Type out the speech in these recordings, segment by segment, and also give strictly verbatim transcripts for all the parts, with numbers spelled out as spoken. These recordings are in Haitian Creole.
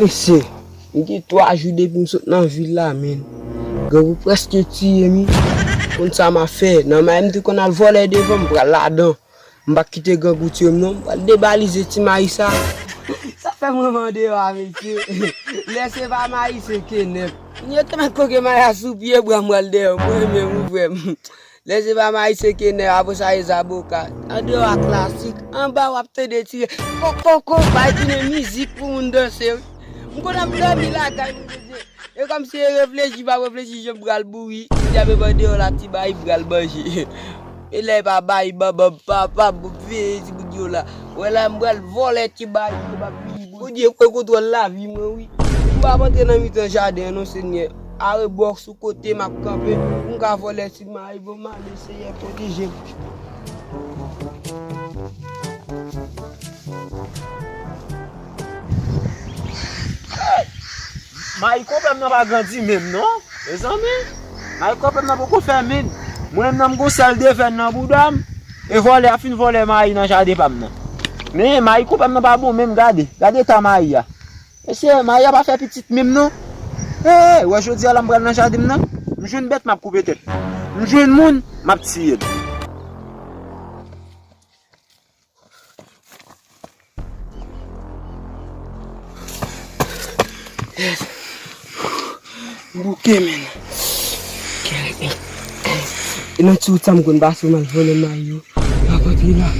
Mesye, m gen twa jou depi m sot nan vil la, menn. Grangou prèske tiye m, wi. Konn sa m ap fè? Nan may m te konn al vòlè devan, m pral ladan. M pa kite grangou tiye m, non. M pral debalize ti mayi sa. Sa fè m renmen andeyò a, mesye. Lè se pa mayi, se kenèp. Yo te mèt koke mayi a sou pye, bra m pral dèyè mwen menm, wi, frè m. Lè se pa mayi, se kenèp, apre sa, e zaboka. Andeyò a klasik. Anba, w ap tande ti kòkòkò, bay tounen mizik pou moun danse, wi. M konn ap dòmi lakay mwen, mesye. E kòmsi e reflechi, pa reflechi, jan m pral mouri. Diab e ban deyò la, ti bay, m pral manje. E lè e pa bay, manman m, papa m, m veye ti bout yo la. Wè la, m pral vòlè ti bay, yo pa pi. Bondye pran kontwòl lavi mwen, wi. M p ap antre nan mitan jaden an, non, Senyè. Arebò sou kote m ap kanpe, pou m ka vòlè ti mayi, bon, m ale, Senyè, pwoteje m. Mayi konpè m nan pa grandi menm non, mezanmi. Mayi konpè m nan poko fè min. Mwen menm nan m gon sèl devèn nan bouda m. E vòlè a fin vòlè mayi nan jaden pa m nan. Men mayi konpè m nan pa bon menm, gade. Gade eta mayi a. Mesye, mayi a pa fè pitit menm non. Hey, wè jodi a la m pral nan jaden m nan. M jwenn bèt m ap koupe tèt. M jwenn moun, m ap tiye l. M bouke, menn. E nan ti wout sa m konn pase, m al vòlè mayi yo. M ap antre la.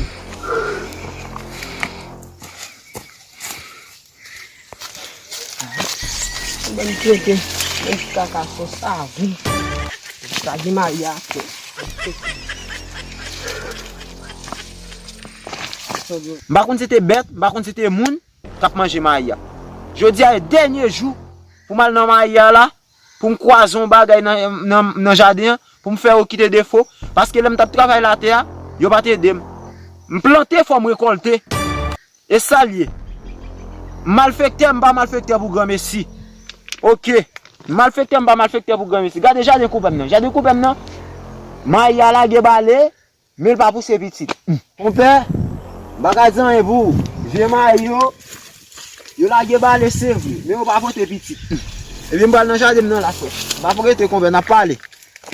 Ban m tcheke. Menm ti kaka sòs savon. Sa gen mayi atè. M pa konn si te bèt, m pa konn si te moun k ap manje mayi a. Jodi a e dènye jou pou m al nan mayi a la, pou m kwaze yon bagay nan, nan, nan jaden an, pou m fè yo kite defo, paske lè m t ap travay latè a, yo pa t ede m. M plante, fò m rekòlte. E sa l ye. Malfektè, m pa malfektè pou granmesi. Oke. Malfektè, m pa malfektè pou granmesi. Gade jaden konpè m nan. Jaden konpè m nan. Mayi a lage bale, men l pa pouse pitit. Konpè, m pa ka di anyen pou ou. Vye mayi yo, yo lage bale, se vre, men yo pa pote pitit. Ebyen, m pral nan jaden m nan la, frè. M pa prete, konpè, n ap pale.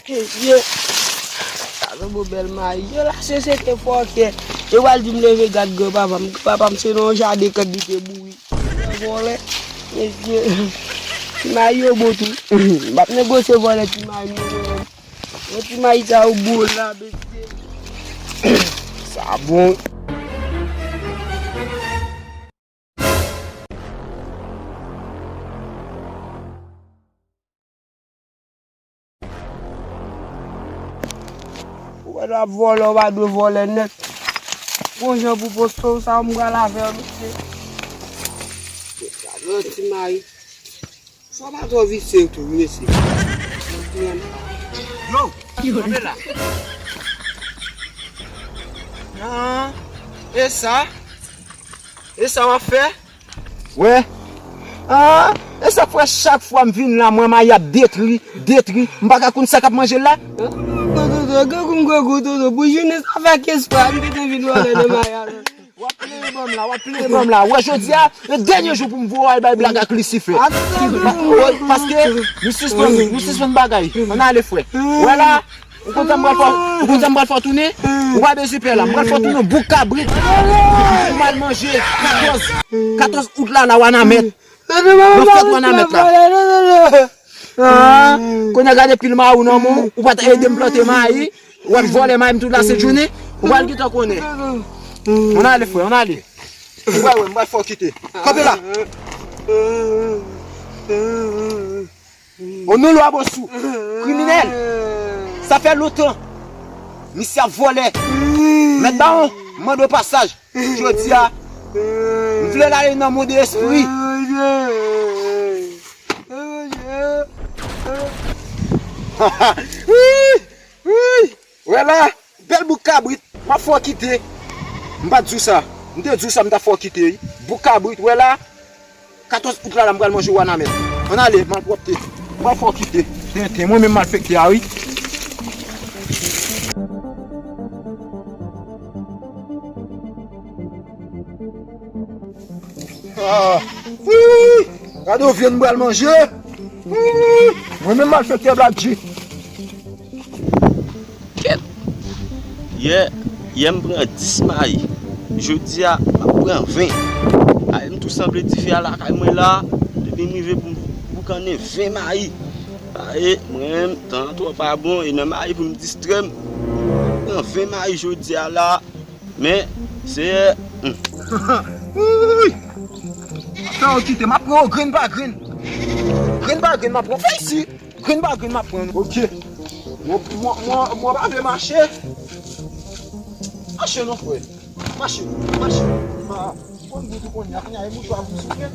Mesye, sa se bon bèl mayi. Yo la se se te fòkè. Yo pral di m leve gad granpapa m. Granpapa m se nan yon jaden kant li te mouri. Vòlè. Mesye, ti mayi yo bon tou. M p ap negosye vòlè ti mayi m non. Yon ti mayi sa yo bon la, mesye. Sa bon. Ou wè lè w ap vòlè, ou pa dwe vòlè nèt. Gon jan pou poste w sa, m pral avè w, mesye. Sa pran ti mayi. Fò pa twò visye tou, wi, mesye. Yo, kanpe la. Ah, e sa? E sa w ap fè? Wè. Ah, e sa k fè chak fwa m vin la, m wè mayi ap detri, detri. M pa ka konn sa k ap manje l la. Toto, toto, toto, toto, pou jounen sa fè kenz fwa m gentan vin vòlè nan mayi a. W ap plenyen ban m la, w ap plenyen ban m la. Wè, jodi a, e dènye jou pou m voye w al bay blag ak Lisifè. Paske nou sispann, nou sispann bagay. Ann ale, frè. Wè la, ou konn sa m pral fè, ou konn sa m pral fè w tounen? Ou pa bezwen pè la. M pral fè w tounen bouk kabrit. Pou m al manje katòz, katòz out la, la Wanament. Nan fèt Wanament la. Ah, kounye a gade pil mayi w nan men w, ou pa t ede m plante mayi, w ap vòlè mayi m tout lasent jounen, ou pral gentan konnen. Ann ale, frè, ann ale. Ou pral wè, m pral fè w kite. Kanpe la. O non lwa bosou, kriminèl. Sa fè lontan misye ap vòlè. Mèt Bawon, m mande w pasaj. Jodi a, m vle l ale nan mond espri. Wi, wi. Wè la, bèl bouk kabrit, m ap fè w kite. M pa t di w sa. M te di w sa, m t ap fè w kite, wi. Bouk kabrit, wè la. Katòz out la, la, m pral manje Wanament. Ann ale, malpwòpte. M pral fè w kite. Tenten, mwen menm malfektè a, wi. Ah, wi! Gade yon vyann m pral manje. Mwen menm malfektè Black G. Kèt! Yè, yè m pran dis mayi. Jodi a, m ap pran ven. Ay, m tou sanble tifi a lakay mwen la. Depi m rive pou m boukannen ven mayi. Ay, mwen menm, tan an twò pa bon, e nan mayi pou m distrè m. M pran ven mayi jodi a la. Men, Seyè, hmm. Wouy! Fè yo kite, m ap pran yo grenn pa grenn. Grenn pa grenn, m ap pran. Fè isi! Grenn pa grenn, m ap pran. Ok. Mwen, mwen, mwen, mwen pa vle mache. Mache non, frè. Mache, mache. Ah, ou konn gout ou konn ya, kounye a, e mouchwa pou m soufle.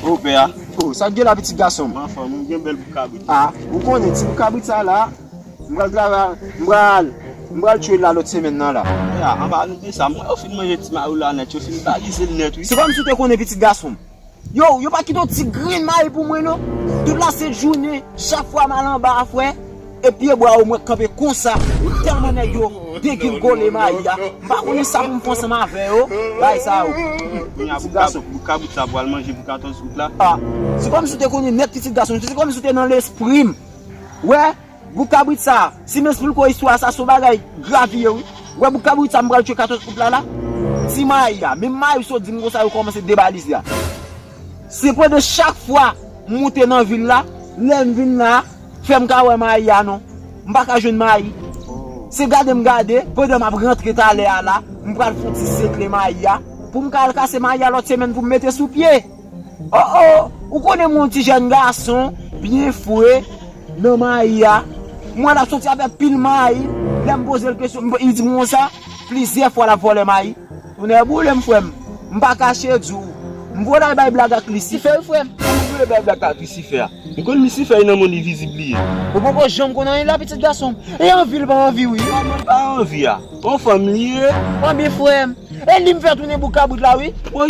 O pè a. O, sa k gen la, pitit gason m? M anfòm, m gen bèl boukabrit. Ah, ou konnen, ti boukabrit sa la, m pral travay, m pral, m pral tchwe l la lòt semèn nan la. Ya, anba nou de sa, mwen yo fin manje ti mayi w la nèt, yo fin balize l nèt, wi. Se kòmsi w te konnen, pitit gason m. Yo, yo pa kite yon ti grenn mayi pou mwen, non. Tout la sent jounen, chak fwa m al anba a, frè, e pye bwa yo mwen kanpe konsa. Tèlman nèg yo degilgole mayi a. M pa konnen sa pou m fè ansanm avè yo. Bagay sa yo. Kounye a, pitit gason. Boukabrit sa pral manje pou katòz out la. Ah, se kòmsi w te konnen nèt, pitit gason. Se kòmsi w te nan lespri m. Wè, boukabrit sa, si m esplike w istwa sa, se yon bagay grav li ye, wi. Wè, boukabrit sa, m pral tchwe katòz out la, la. Ti mayi a, menm mayi sot di m konsa, yo kòmanse debalize a. Se pandan chak fwa m moute nan vil la, lè m vin la, fè m ka wè mayi a, non. M pa ka jwenn mayi. Se gade m gade, pandan m ap rantre talè a la, m pral fè yon ti sekle mayi a, pou m ka al kase mayi a lòt semèn pou m mete sou pye. Oh, oh, ou konnen mwen yon ti jèn gason, byen fre, nan mayi a. Mwen l ap soti avèk pil mayi. Lè m poze l kesyon, m, li di m konsa, plizyè fwa l ap vòlè mayi. Tonnè boule m, frè m. M pa kache di w. M vle al bay blag ak Lisifè, wi, frè m. Ou vle bay blag ak Lisifè a? M konn Lisifè nan mond envizib li ye. Ou poko janm konn anyen la, pitit gason m. E anvi l pa anvi, wi. Kòman l pa anvi a? Yon fanm li ye. Anben, frè m. E li m fè tounen boukabrit la, wi. Bon,